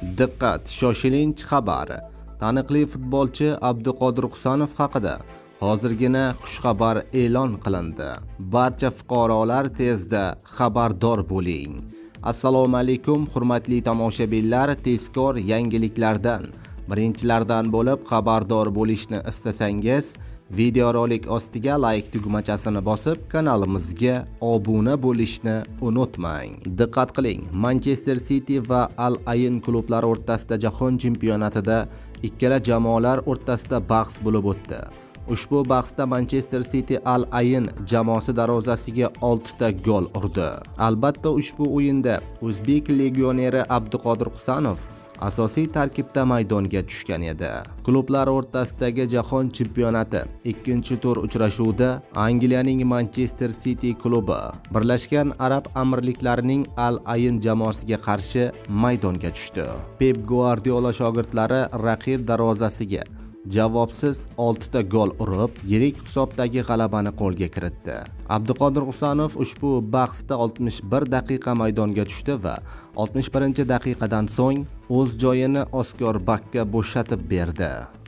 Diqqat, shoshilinch xabar! Taniqli futbolchi Abduqodir Husanov haqida hozirgina xushxabar e'lon qilindi. Barcha fuqarolar tezda xabardor bo'ling. Assalomu alaykum, hurmatli tomoshabinlar, tezkor yangiliklardan birinchilardan bo'lib xabardor bo'lishni istasangiz, videorolik ostiga like tugmachasini bosib, kanalimizga obuna bo'lishni unutmang. Diqqat qiling, Manchester City va Al Ayn klublari o'rtasida jahon chempionatida ikkala jamoalar o'rtasida bahs bo'lib o'tdi. Ushbu bahsda Manchester City Al Ayn jamoasi darvozasiga 6 ta gol urdi. Albatta, ushbu o'yinda o'zbek legioneri Abduqodir Husanov asosiy tarkibda maydonga tushgan edi. Klublar o'rtasidagi jahon chempionati ikkinchi tur uchrashuvida Angliyaning Manchester City klubi Birlashgan Arab Amirliklarining Al Ayn jamoasiga qarshi maydonga tushdi. Pep Guardiola shogirdlari raqib darvozasiga javobsiz 6 ta gol urib, yirik hisobdagi g'alabani qo'lga kiritdi. Abduqodir Husanov ushbu bahsda 61 daqiqa maydonga tushdi va 61-daqiqadan so'ng o'z joyini Oskar Bakka bo'shatib berdi.